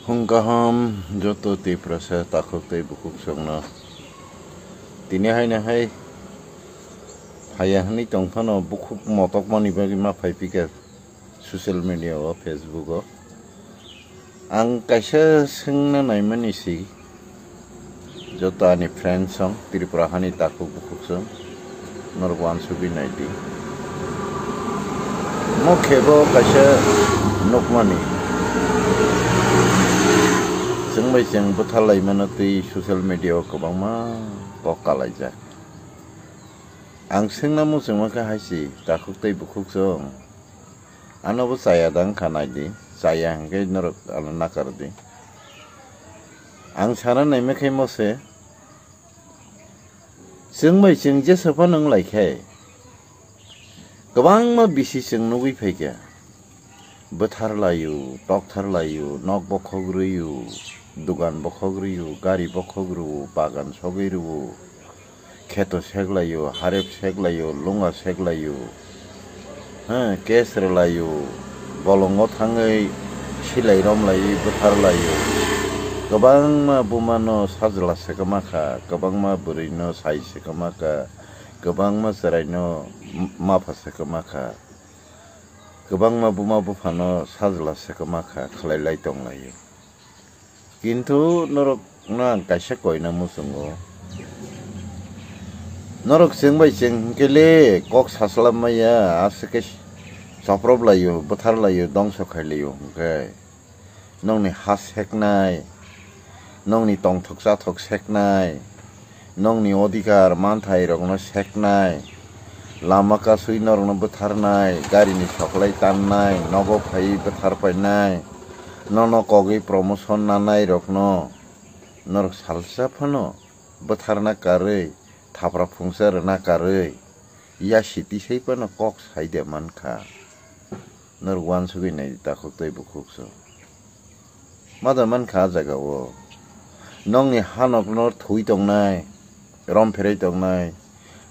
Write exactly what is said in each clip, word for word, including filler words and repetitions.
Phung kaham joto Tiprasa takhuk tei bukhuk songno. Tini haino hai phaiya hwnwi tongphano bukhuk motokmani bagwi ma phaiphikha social media o, Facebook o. Ang kaisa swngna naimani si, joto ani friends song, Tripura hani takhuk bukhuk song, norok uansugwi naidi. Mo khebo kaisa nukmani, chwng bai chwng bwtharlaimano twi social media o kwbangma kok kalaijak. Ang swngna muchungma khe hai si, takhuk tei bukhuk song. Ano bo chaya da wngkha, naidi, chaya hwnkhe norok ano nakardi. Ang sana naima khe mose, chwng bai chwng jesa phano wng lai khe, kwbangma bisi chwng nugwi phaikha. Bwthar laio, tokthar laio, nok bokhok rwio, dugan bokhok rwio, gari bokhok rwo, bagan sogwi rwo, kheto sek laio, harep sek laio, lunga sek laio, ha, case rw laio, bolongo thangwi silai rom laiwi bwthar laio. Kwbangma bumano sajla se kwma kha, kwbangma bwrwino sai se kwma kha, kwbangma chwraino m-, mapha se kwma kha. Kwbangma buma buphano sajla se kwma kha, khlai lai tong laio. Kintu norokno ang kaisa koina muchungo. Norok chwng bai chwng hwnkhe le kok saslap maya, aswk khe choprop laio, bwthar laio, dongso khai laio hwnkhe. Nokni ha seknai, nokni tongthok chathok seknai, nokni odhikar manthai rokno seknai, lama kasui norokno bwtharnai, garini soklai tannai, nogo phaiwi bwthar painai, nono kogwi promotion nanai rokno norok salsa phano bwtharna karwi, thapra phungsa rwna karwi, yasi tisai phano kok sai de mankha. Norok uansugwi nai takhuk tei bukhuk so. Mada mankha ah jaga o. Nokni hanokno thwi tongnai, rom pherwi tongnai.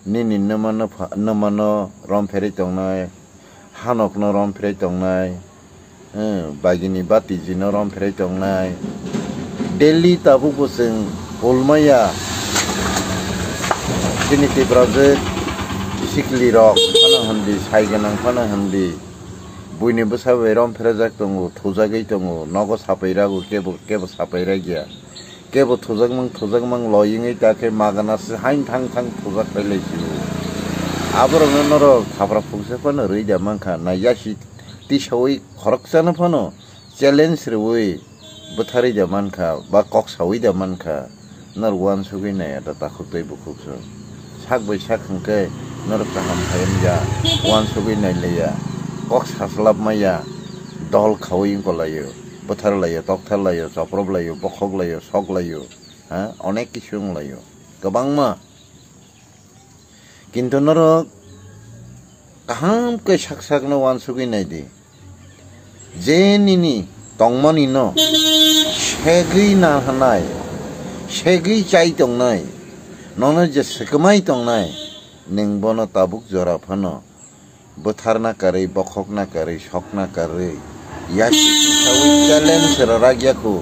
Nini nwmano pha-, nwmano rom pherwi tongnai. Hanokno rom pherwi tongnai. Eh, bagini batijino rom pherwi tongnai. Daily tabuk bo chwng pulmaya. Chini Tiprajwk siklirok phano hwndi, sai gwnang phano hwndi. Buini bwsa bai rom pherajak tongo, thujagwi tongo, nogo sapai rago, kebo, kebo sapai ragya. Kebo thujakmang, thujakmang loyingwi ta khe magana se hain thang thang thujak phai lai sio. Aborokno norok thapra phungsa phano rwi da mankha, na yasi tisaui khoroksano phano challenge rwui bwtharwi da mankha, ba kok saui da mankha. Norok uansugwi naiya da takhuk tei bukhuk so. Sak bai sak hwnkhe norok kaham khaimya, uansugwi nailaiya, kok saslap maya, dol khaui wngkolaio, bwthar laio, tokthar laio, choprop laio, bokhok laio, sok laio, ha, onek kisu wng laio, kwbangma. Kintu norok kaham khe sak sakno uansugwi naidi. Je nini tongmani no segwi nahanai, segwi chai tongnai, nono je swkmai tongnai, nwng bono tabuk jora phano bwtharna karwi, bokhokna karwi, sokna karwi, yasi tisaui challenge rwrak yakhu,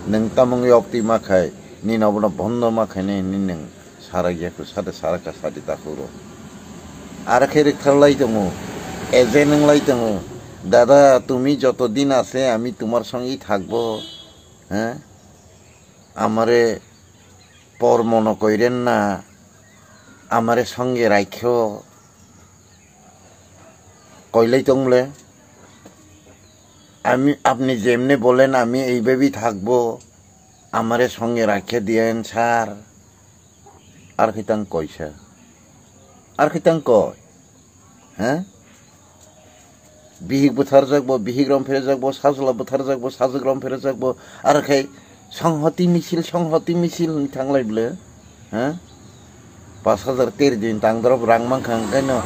nwng tamung yoktwi ma khai, nini obono bondo ma khainai hwnwi nwng sarak yakhu, sade sarak ka sadi takhuro. Ar khe rwktharlai tongo, agent wnglai tongo, "Dada, তুমি যতদিন আছে আমি তোমার সঙ্গেই থাকবো, হ্যাঁ? আমারে পর মনে কইরেন না, আমারে সঙ্গে রাখো।" Koilai tong le, "আমি, আপনি যেমনে বলেন আমি এইভাবেই থাকবো, আমারে সঙ্গে রাখে দিয়েন sir." Ar khe tang koisa. Ar khe tang koi. He? Bihik bwtharjak bo, bihik rom pherejak bo, sajla bwtharjak bo, sajwk rom pherejak bo. Ar khe songhoti misil, songhoti misil hwnwi thanglai bwle. He? Pas hajar teri din tang dorop rang mankha hwnkhe no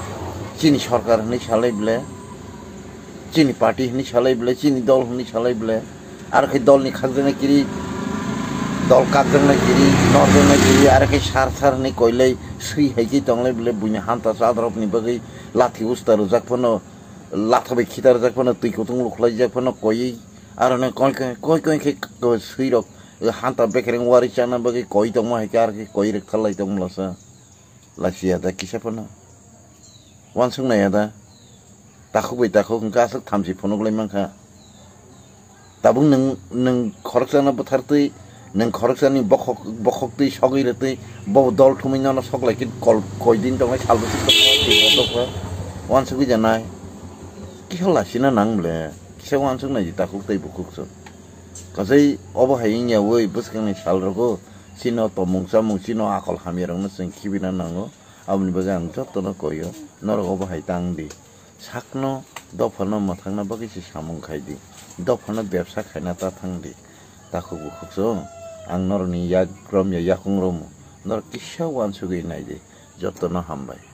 chini sorkar hwnwi salai bwle. Chini party hwnwi salai bwle, chini dol hwnwi salai bwle. Ar khe dolni khakjaknai kiri, dol kakjaknai kiri, norjaknai kiri, ar khe sar sar hwnwi koilai swi hai khe tonglai bwle, buini hanta chadropni bagwi lathi usta rwjak phano, latha bai khitar rwjak phano, twi kutung lukhlaijak phano, koiwi Aro nang koi koi koi koi khe ko sui rok hanta bekereng wari chana bagwi koi tongma hai khe ar khe koi rek thalai tongmlasa. Lachiya da kisa phano. Wansuk naiya da. Takhuk bai takhuk hwnkha aswk thamchi phunuk lai mankha. Tabuk nwng nwng khoroksano bwthartwi nwng khoroksani bokhok bokhoktwi sogwi rwtwi bo dol thumwi nono sok lai khe kol koi din tongnai sal bwswk tongkha. Wansugwi janai. Kisa lachina nang ble. Kisa wansuk nai di takhuk tei bukhuk so. Kasai obo hai wngya wi bwskangni sal rogo. Chino tomung chamung chino akol hamya rokno chwng khibina nango. Aboni bagwi ang jotono koio. Norok obo hai tang di. Sakno dophano mwthangna bagwi se samung khai di. Dophano bebsa khaina ta thang di. Takhuk bukhuk so. Ang norokni yak romya yakung romu. Norok kisa wansugwi nai di. Jotono hambai.